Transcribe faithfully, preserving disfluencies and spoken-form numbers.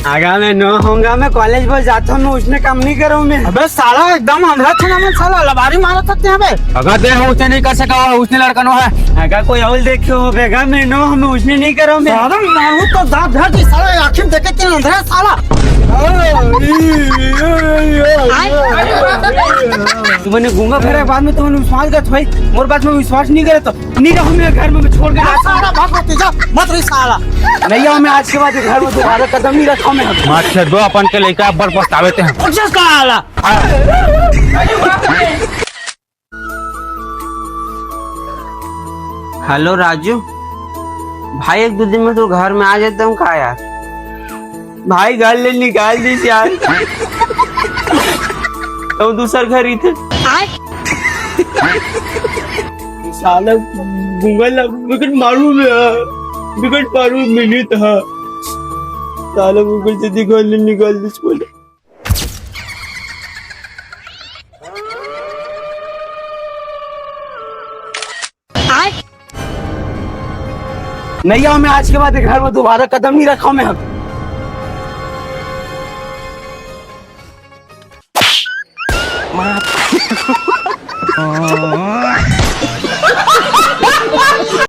अगर मैं नो होऊंगा, मैं कॉलेज बस जाता हूँ, मैं उसने काम नहीं करूँ मैं। अबे साला, एकदम अंधरा था ना मैं, साला लबारी मारा था तें बे। अगर तें हो, उसे नहीं कर सका, उसने लड़का नो है। अगर कोई और देखे हो बेगा, मैं नो हूँ, मैं उसने नहीं करूँ मैं। साला मारू तो दांत धर दी, साला आँखी में देखे तें अंधरा साला। तुमने गूंगा फेरा के बाद में तुमने विश्वास करत भाई, मोर बात में विश्वास नहीं करे तो नहीं रहूं मैं घर में, मैं छोड़ के आ, जाता हूं। साला भाग मत जा, मत रही साला। नहीं आऊं मैं आज के बाद घर में, दोबारा कदम नहीं रखा मैं। मार छेद दो अपन के लइका, अब्बड़ पछतावे ते हैं। अच्छा साला। हेलो राजू, भाई एक दो दिन में तो घर में आ जाता हूँ का यार? भाई घर ले निकाल दीस यार। तो दूसर घर इथे। साला गूंगा ला बिकट मारू में, बिकट मारू मिली था। साला गूंगा जल्दी घर ले निकाल दीस बोले। नहीं आऊं मैं आज के बाद घर में, दोबारा कदम नहीं रखा मैं अब।